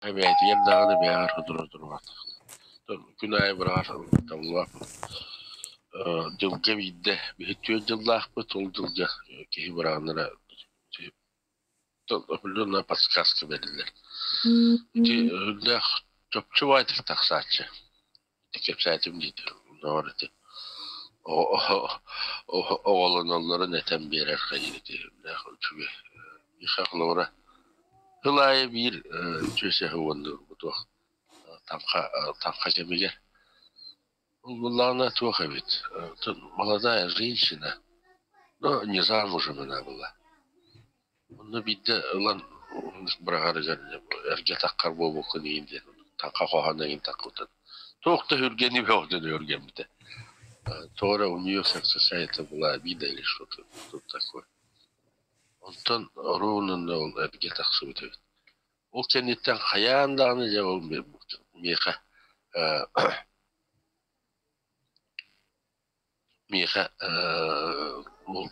Эбээтигэр даҕаны бэйэҕэр сотору-сотору Күн аайы быраҕар табыллыбат. Дьылга биирдэ биһи түөрт дьыллаахпыт, ол дьылга киһи быраҕынара определенная подсказка бэриллэр. Ити үрдээх чопчу баайтык тахсааччы. Ити кэпсээтим дии оннооҕор ити оҕолоноллорун этэн биэрэр хайыы ити үрдээх үчүгэй. Миэхэ холобура сыл аайы биир үтүө уонна туох таҥха таҥха кэмигэр Ол буоллаҕына туох эбит, молодая женщина, но не замужем она была. Онно биирдэ ылан быраҕарыгар эргэ таххар буолбуккун иһин диэн таҥха хоһоон эҥин таххыбытын туох да үргэни бөҕөтүн үргэммитэ. Тоҕо эрэ у нее какая-то была обида или что-то тут такое. Онтон оруобуна ол эргэ тахсыбыт эбит. Ол кэнниттэн хайаан даҕаны дьэ ол миэхэ миэхэ ол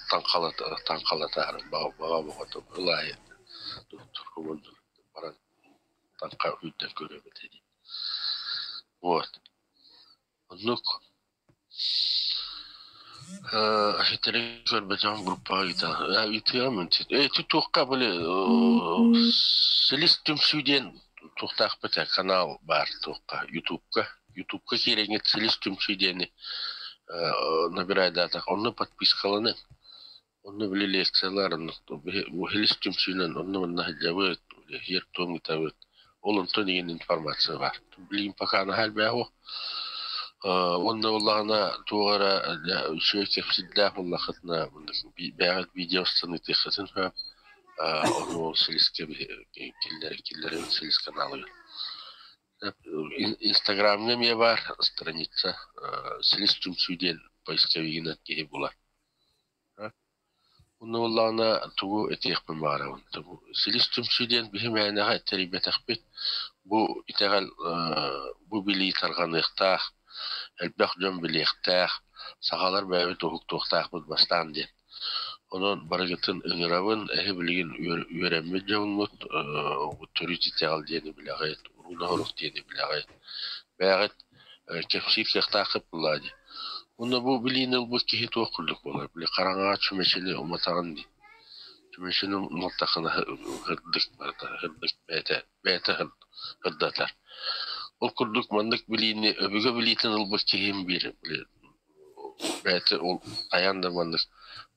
таҥхалатаары баҕа бөҕөтө ылаайы баран таҥха үрдэн көрүөм этэ дии. Вот. Оннук Ситэри көрбөтөҕүм группаҕа ыытыаҕым ити туохха били Силис түмсүү диэн туохтаахпыт ээ канал баар туохха Ютубка Ютубка киирэҥҥит Силис түмсүү диэни набирайдаатах онно подпискаланыҥ онно били лекциялар Силис түмсүүнэн онно-манна сылдьабыт сиэр-туом ыытабыт ол онтон игин информация баар билигин пока наһаа элбэх суох Уонна буоллаҕына туох эрэ үчүгэй кэпсиирдээх буоллаххытына бэйэҕит видео устан ыытыаххытын сөп. Ону ол силискэ киллэрэбит силис каналыгар. Инстаграмҥа эмиэ баар страница Силис түмсүү диэн поисковигынан киһи булар. Онно буоллаҕына тугу этиэхпин баҕарабын, тугу Силис түмсүү диэн биһи мээнэҕэ тэрийбэтэхпит. Бу итэҕэл бу билии тарҕаныахтаах, элбэх дьон билиэхтээх, сахалар бэйэбит уһуктуохтаахпыт бастаан диэн. Онон барыгытын ыҥырабын, эһи билигин үөрэммит дьоммут төрүт итэҕэл диэни билэҕит, уруу-ноһурук диэни билэҕит. Бэйэҕит кэпсиир кыахтааххыт буоллаҕа дии. Уонна бу билиини ылбыт киһи туох курдук буолар, били хараҥаҕа чүмэчини уматаҕын дии. Чүмэчини уматтаххына сырдык барыта сырдык бэйэтэ бэйэтэ сырдатар. Ол курдук маннык билиини өбүгэ билиитин ылбыт киһим биир били бэйэтэ ол хайаан да маннык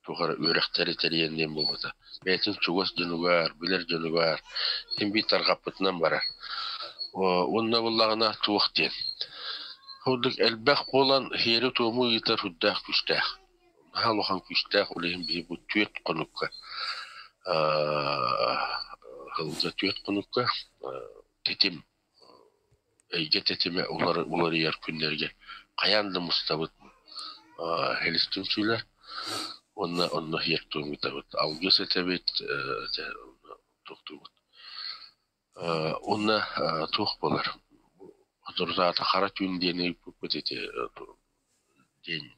туох эрэ үөрэхтэри тэрийэн диэн буолбута. Бэйэтин чугас дьонугар, билэр дьонугар син биир тарҕаппытынан барар. Уонна буоллаҕына туох диэн курдук элбэх буолан сиэри-туому ыытар сүрдээх күүстээх. Наһаа улахан күүстээх ол иһин биһи бу түөрт хонукка сылга түөрт хонукка тэтим эйгэ тэтимэ уларыйар күннэргэ хайаан да мустабыт Хелис түмсүүлэр уонна онно сиэр-туом ыытабыт. Алгыс этэбит, туохтуубут. Уонна туох буолар соторутааҕыта хара түүн диэни ыыппыппыт ити день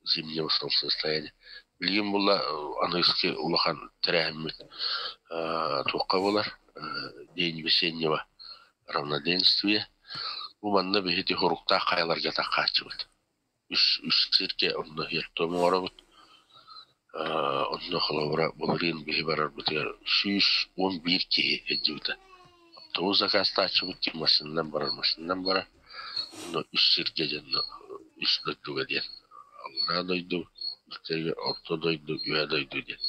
зимнего солнцестояния. Билигин буолла аныгыскы улахан тэрээһиммит туохха буолар день весеннего равноденствия. Бу манна биһиги хоруктаах хайаларга таххааччыбыт. Үс сиргэ онно иһэр-туом оҥоробут. Онно холобура былырыын биһи барарбытыгар 111 киһи сылдьыбыта. Автобус заказтааччыбыт ким массыынанан барар, массыынанан барар. Онно үс сиргэ дьонно үс дойдуга диэн аллараа дойду, орто дойду, үөһэ дойду диэн.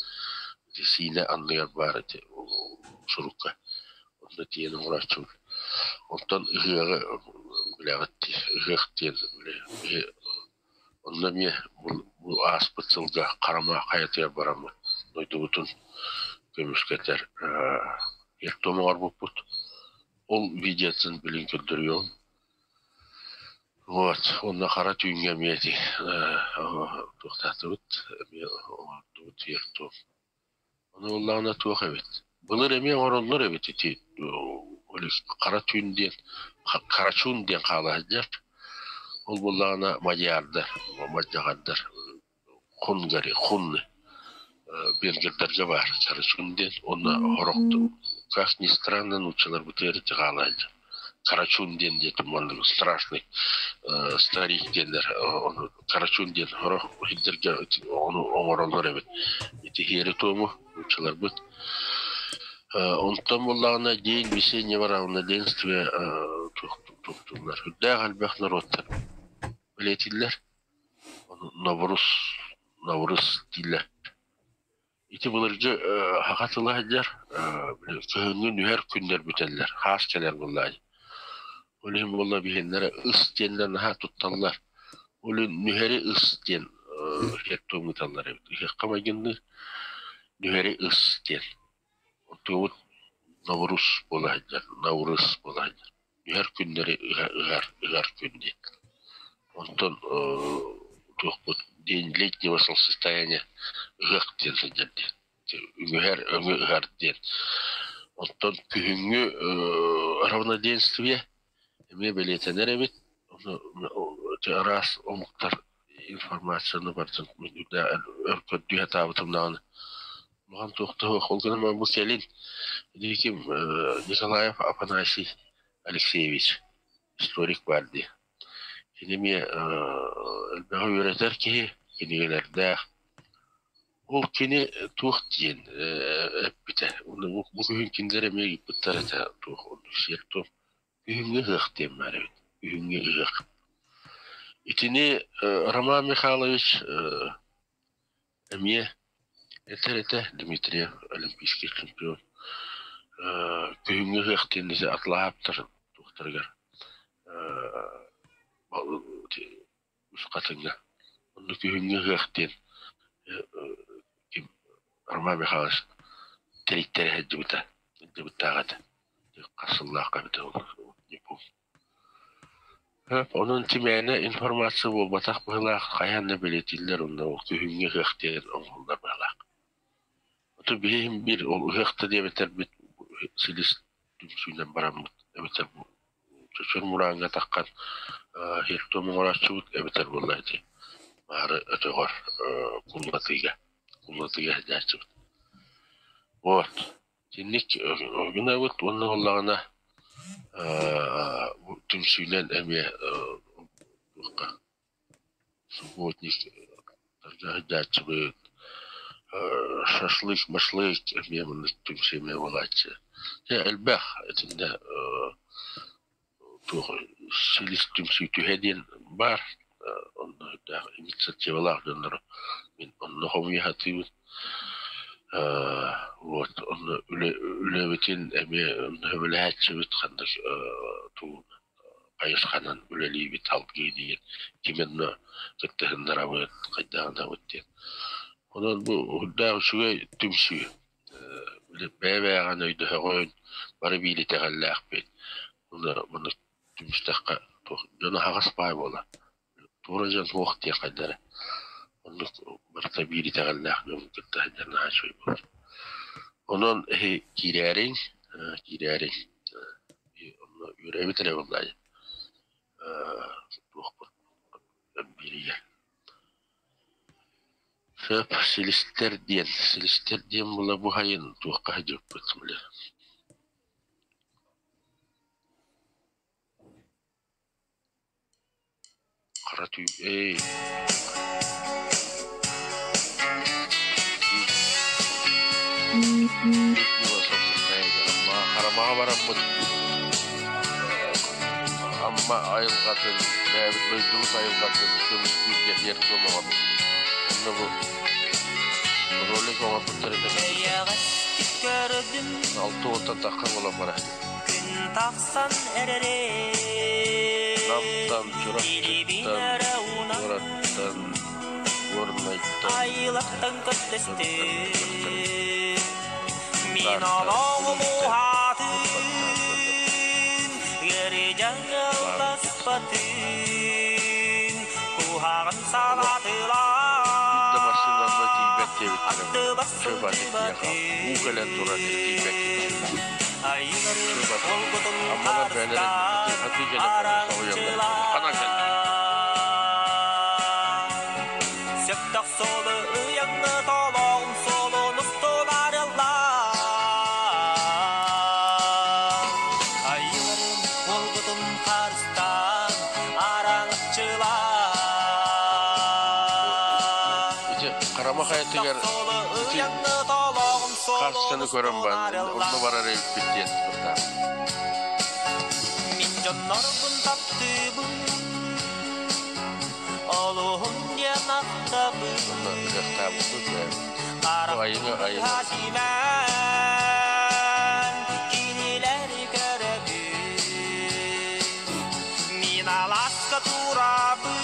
Ити Сиинэ анныгар баар ити сурукка. Онно тиийэн оҥорооччубут. Онтон ыһыаҕы билэҕит дии, ыһыах диэн били онно эмиэ бу ааспыт сылга Харама хайатыгар бараммыт дойдубутун көмүскэтэр ертом оҥорбуппут. Ол видеотын билигин көрдөрүөҕүм. Вот, уонна хара түүҥҥэ эмиэ ити туохтаатыбыт, эмиэ оҥордубут ертом. Ону ыллаҕына туох эбит? Былыр эмиэ оҥороллор эбит ити хара түүн диэн Карачун диэн хаала сылдьар. Ол буоллаҕына мадьярдар, мадьаҕардар хунгари, хунны венгердэргэ баар Карачун диэн уонна сорох Как ни странно, нууччаларбытыгар ити хаала сылдьар. Карачун диэн диэтим уонна страшный старик диэннэр ону Карачун диэн сорох сирдэргэ ону оҥороллор эбит. Ити иһиэри-туому нууччаларбыт. Онтон буоллаҕына день весеннего равноденствия туохтууллар. Үрдээх элбэх норуоттар бэлиэтииллэр. Ону Новрус, Новрус дииллэр. Ити былыргы саха тыла сылдьар, кыһыҥҥы нүһэр күннэр бүтэллэр, хаас кэлэр буоллаҕа дии. Ол иһин буолла биһиэннэрэ ыс диэннэр наһаа тутталлар. Ол иһин нүһэри ыс диэн сиэр-туом ыыталлар эбит. Ыһыахха майгынныыр нүһэри ыс диэн. Онтубут Новрус буола сылдьар, Наурыз буола сылдьар. Нүһэр күннэри ыһар, ыһар күн диэн. Онтон туохпут день летнего солнцестояния ыһыах диэн сылдьар диэн. Үҥүһэр, өҥү ыһар диэн. Оттон күһүҥҥү равноденствие эмиэ бэлиэтэнэр эбит. Ону араас омуктар информацияны барытын өр көрдүү сатаабытым даҕаны улахан туох да суох. Ол гынан баран бу кэлин ким Николаев Афанасий Алексеевич историк баар дии. Кини эмиэ элбэҕи үөрэтэр киһи, кинигэлэрдээх. Ол кини туох диэн эппитэ, уонна бу күһүн кинилэр эмиэ ыйыппыттар этэ туох оннук сиэр-туом. Күһүҥҥү ыһыах диэн баар эбит, күһүҥҥү ыһыах. Итини Роман Михайлович эмиэ этэр этэ, Дмитриев олимпийский чемпион. Күһүҥҥү ыһыах диэн атлааптар туохтарыгар Үс Хатыҥҥа. Онно күһүҥҥү ыһыах диэн ким Роман Михайлович тэрийтэрэ сылдьыбыта, сылдьыбыттаах этэ. Хас сыллаахха эбитэ не помню. Онон тимээнэ информация буолбатах быһыылаах, хайаан да бэлиэтииллэр онно ол күһүҥҥү ыһыах диэн оҥоһуллар быһыылаах. Оту биһи биир ол ыһыах да диэбэтэрбит силис түмсүүнэн бараммыт эбэтэр Чочур Мурааҥҥа таххан хиртом оҥорооччубут эбэтэр буолла ити маары өтөҕөр куллатыыга куллатыыга сылдьааччыбыт. Вот итинник гынабыт уонна буоллаҕына түмсүүнэн эмиэ туохха субботник сылдьааччыбыт, шашлык, машлык эмиэ маннык түмсүү эмиэ буолааччы. Дьэ элбэх итиннэ туох силис түмсүү түһэ диэн баар. Онно үрдээх инициативалаах дьоннору мин онно хомуйа сатыыбын. Вот онно үлэбитин эмиэ сөбүлэһээччибит ханнык тугу хайысханан үлэлиибит салгыы диэн ким онно кыттыһыннарабыт, хайдаҕынабыт диэн. Онон бу үрдээх үчүгэй түмсүү. Бэйэ-бэйэҕин өйдөһөҕүн, бары биир итэҕэллээхпит. Уонна маннык түмүстэххэ туох дьон аһаҕас баай буолар. Туора дьон суох диэх хайдара. Оннук барыта биир итэҕэллээх дьон кытта сылдьар наһаа үчүгэй буолар. Онон эһи киирээриҥ, киирээриҥ. Онно үөрэбит эрэ буоллаҕа туохпут бииригэр. Сөп, силистэр диэн, силистэр диэн була бу сайын туохха сылдьыбыппыт били Хара түү эй Харамаҕа бараммыт Амма айылҕатын, бэйэбит дойдубут айылҕатын көмүскүүргэ сиэр-туом оҥорбут. Онно бу ролик оҥорбуттар этэ. 60 тахха буолан барар. Күн тахсан эрэрин Намтан, Чурапчыттан, Куораттан, Горнайтан, Айылаттан Дьонтон көрдөстүм Мин Тааттан, олоҕум Бүлүүттэн, уһаатын Ньурбаттан дьоннор Ыарыы баар эбит. дьаҥылласпатын Куһаҕан Олох биир да массыынанна санаатылаа тиийбэт диэбиттэрэ буолуо. Аттыбар Чуобатык тиийэ хаал. Уу кэлэн туран тиийбэккин сылдьыбатын дииллэр. Айыларым Чуобатык. уолгутун Аммалар бэйэлэрэ харыстаан хатыы кэлэн баран соһуйаллар этэ. Ханан кэллиҥ? араҥаччылаа Сөптөх суолу ыйаҥҥыт олоҕум суолун устун арыллаа. Харама хайатыгар ити хаартысканы көрөн баран онно барар эбиппит диэн туттаах. Мин дьоннорбун таптыыбын, олуһун диэн ахтабын. Онно ыһыахтаабыппыт бу айыҥа айыҥа. Кинилэри көрөбүн, мин алааска турабын,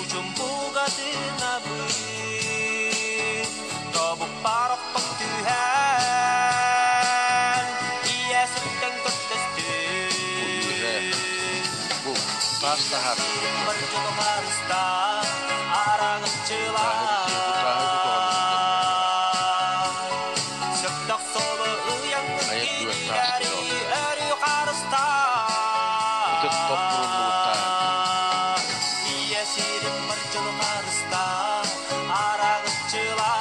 учумпуга тыынабын, тобукпар охтон түһэн, ийэ сүттэн Бу үөһэ көрдөстүм. бу таас таһаарбыт Бар дьону харыстаа, тааһы бу тааһы көтөҕөн илдьэн араҥаччылаа. Сөптөөх суолу ыйаҥҥын хайа үрдүгэр таас кинилэри көтөҕөллөр. өрүү харыстаа. Ытык хоппуруллубут тааһы. Ийэ сирим бар дьону харыстаа, Бу бытыйан олороннор араҥаччылаа.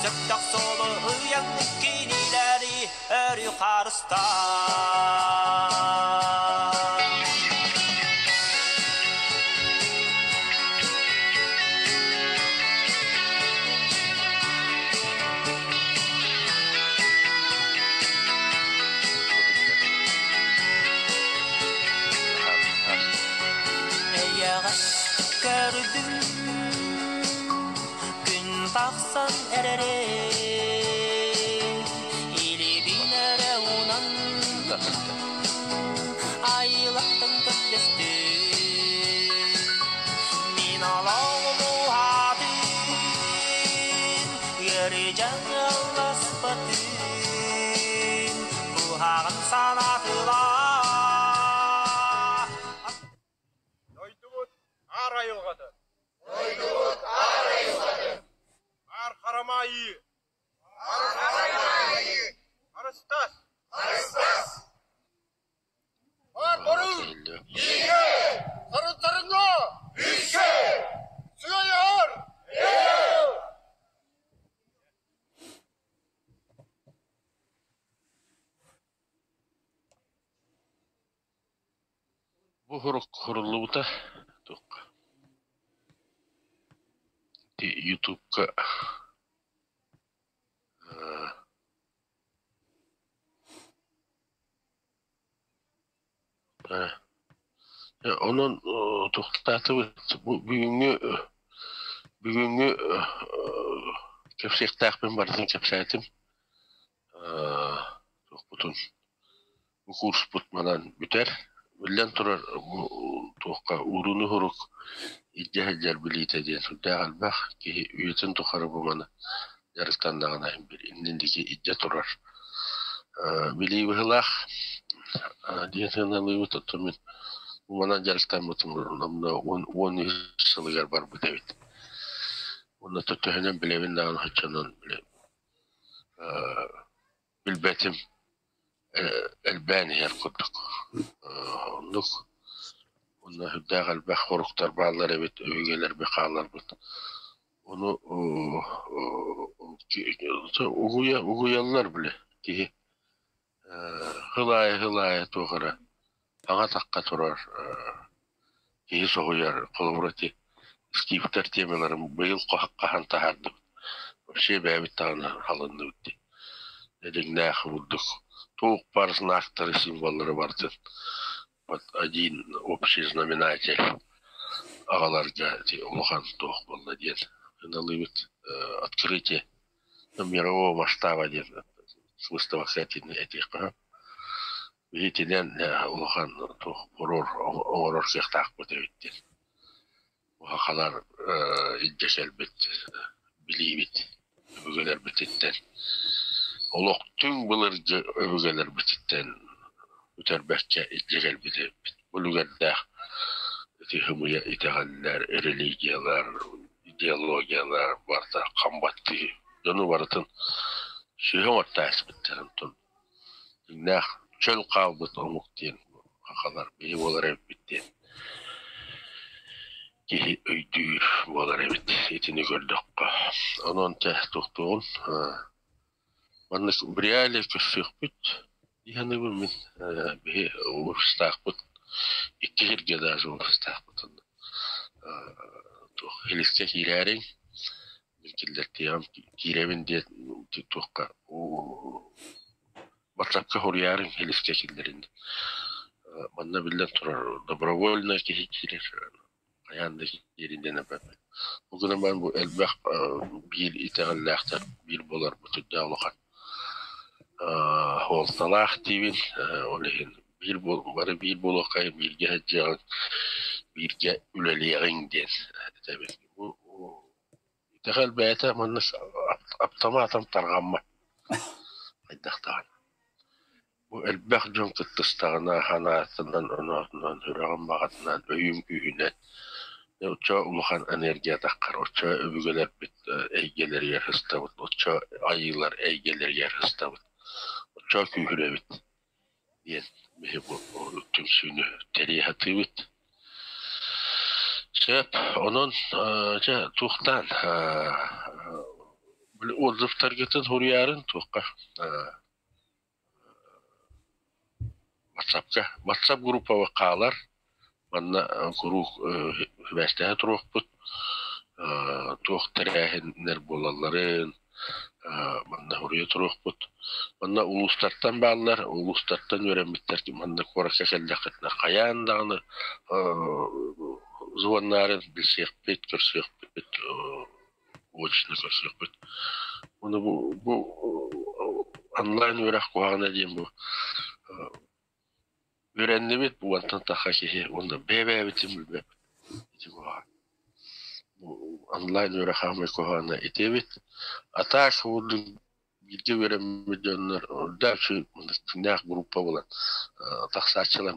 Сөптөөх суолу ыйаҥҥын кинилэри өрүү харыстаа. Бу сылдьар таһаарбыт таас. Эйэҕэс көрдүм күн тахсан эрэрин илиибин эрэ уунан Манна сылдьар. айылаттан көрдөстүм мин олоҕум уһаатын ыарыы дьаҥыласпатын куһаҕан санаатылар. Дойдубут аар айылҕатын. Дойдубут аар айылҕатын. Аар харамаайыы. Аар харамаайыы. Харыстас. Харыстас. Аар Манна боруу. кэһиллибэт. Иигэ. Сарынтарыҥҥа. Бииргэ. Сыайар. Бу суруллубута туохха ити Ютубка Онон туохтаатыбыт бу бүгүҥҥү бүгүҥҥү кэпсиэхтээхпин барытын кэпсээтим. Туохпутун бу курспут манан бүтэр. Биллэн турар, бу туохха ууруну-уһурук илдьэ сылдьар билиитэ диэн сүрдээх элбэх. Киһи үйэтин тухары бу маны дьарыктаннаҕына бир иннин диэки илдьэ турар билии быһыылаах диэн сыаналыыбыт. Оттон мин бу манан дьарыктаммытым 13 сылыгар барбыт эбит. Уонна төһөнөн билэбин даҕаны соччонон билбэтим элбээн иһэр курдук. Оннук уонна сүрдээх элбэх хоруктар бааллар эбит, өбүгэлэрбит хаалларбыт. Ону угуйаллар били киһи сыл аайы сыл аайы туох эрэ аҥа атахха турар киһи соһуйар. Холобура ити скифтэр темаларын быйыл хаһан таһаардыбыт. Вообще бэйэбит даҕаны халынныбыт дии. Эдиҥнээх бурдук туох баар знактары, символлары барытын вот один общий знаменатель аҕаларга ити улахан туох буолла диэн ыналыыбыт открытие мирового масштаба диэн выставка этиэххэ сөп. Итинэн улахан туох оҥорор оҥорор кыахтаахпыт эбит диэн. Сахалар илдьэ кэлбит билиибит өбүгэлэрбититтэн олох түҥ былыргы өбүгэлэрбититтэн бүтэрбэккэ илдьэ кэлбит эбиппит. Бу үлүгэрдээх ити сымыйа итэҕэллэр, религиялар, идеологиялар барыта хам баттыы дьону барытын сүһүҥ оттоһуспуттар онтон дьиҥнээх чөл хаалбыт омук диэн сахалар биһи буолар эбиппит диэн киһи өйдүүр буолар эбит итини көрдөххө. Онон чэ туохтуоҕун маннык в реале көрсүөхпүт дии саныыбын мин биһи выпустаахпыт. Икки сиргэ даже офистаахпыт. Туох Хилискэ киирээриҥ, мин киллэртиэҕим, киирэбин диэн туохха WhatsApp-ка суруйаарыҥ, Хилискэ киллэрин. Манна биллэн турар добровольно киһи киирэр, хайаан да киирин диэн эппэппин. Ол гынан баран бу элбэх биир итэҕэллээхтэр биир буоларбыт үрдээх улахан суолталаах диибин. Ол иһин биир бары биир буолуоххайын, бииргэ сылдьыаҕыҥ, бииргэ үлэлиэҕиҥ диэн этэбин. Бу итэҕэл бэйэтэ манна аптамаатам тарҕаммат хайдах даҕаны. Бу элбэх дьон кыттыстаҕына санаатынан, оноотунан, сүрэҕин баҕатынан, өйүн күүһүнэн оччо улахан энергия таххар, оччо өбүгэлэрбит эйгэлэригэр сыстабыт, оччо айыылар эйгэлэригэр сыстабыт, оччо күүһүрэбит диэн биһи бу түмсүүнү тэрийэ сатыыбыт. Сөп, онон дьэ туохтаан отзывтаргытын суруйаарын туохха WhatsApp-ка WhatsApp группаҕа хаалар, манна куруук сибээстэһэ туруохпут, туох тэрээһиннэр буолалларын манна суруйа туруохпут. Манна улуустартан бааллар, улуустартан үөрэммиттэр манна куоракка кэллэххитинэ хайаан даҕаны звоннаарын билсиэхпит, көрсүөхпүт, очно көрсүөхпүт. Ону бу онлайн үөрэх куһаҕана диэн бу үөрэннибит бу уонтан тахха киһи уонна бэйэ-бэйэбитин билбэппит ити куһаҕан. Бу онлайн үөрэх хаамай куһаҕана ити эбит. А так курдук бииргэ үөрэммит дьоннор дальше күннээх группа буолан тахсааччылар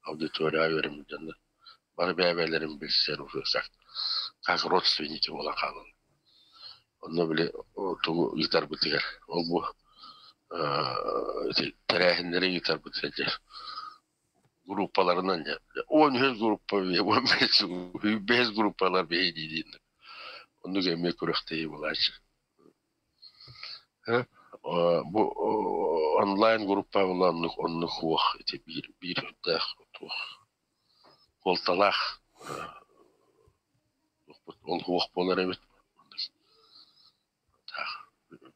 аудиторияҕа үөрэммит дьоннор бары бэйэ-бэйэлэрин билсэр уже как родственники буолан хаалаллар. Онно били тугу ыытарбытыгар ол бу тэрээһиннэри ыытарбытыгар дьэ группаларынан 13 группа 15 группалар биһи дии Оннук эмиэ күрэхтэһии буолааччы. Бу онлайн группа була оннук оннук уох ити биир биир үрдээх туох суолталаах ол уох буолар эбит.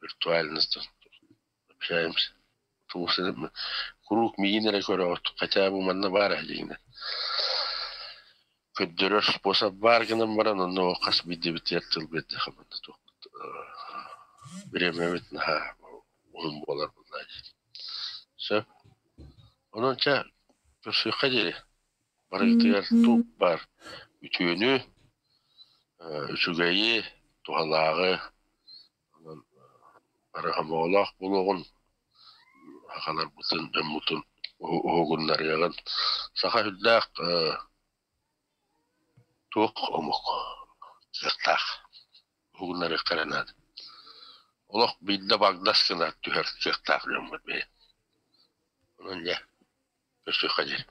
Виртуальность общаемся. Куруук миигин эрэ көрөҕүт, хотя бы манна баар ээ дьиҥинэн. Көрдөрөр способ баар гынан баран, онно хас биирдиибитигэр тыл биэрдэххэ манна туохпут бириэмэбит наһаа уһун буолар буоллаа дии. Сөп. Онон чэ, көрсүөххэ диэри. Барыгытыгар туох баар үтүөнү, үчүгэйи, туһалааҕы, онон бары хомоҕолоох буолуоҕун, сахаларбытын, дьоммутун уһугуннарыаҕын. Саха сүрдээх туох омук кыахтаах уһугуннарыахха эрэ наада. Олох биирдэ багдас гына түһэр кыахтаах дьоммут бэйэ. Онон дьэ, көрсүөххэ диэри.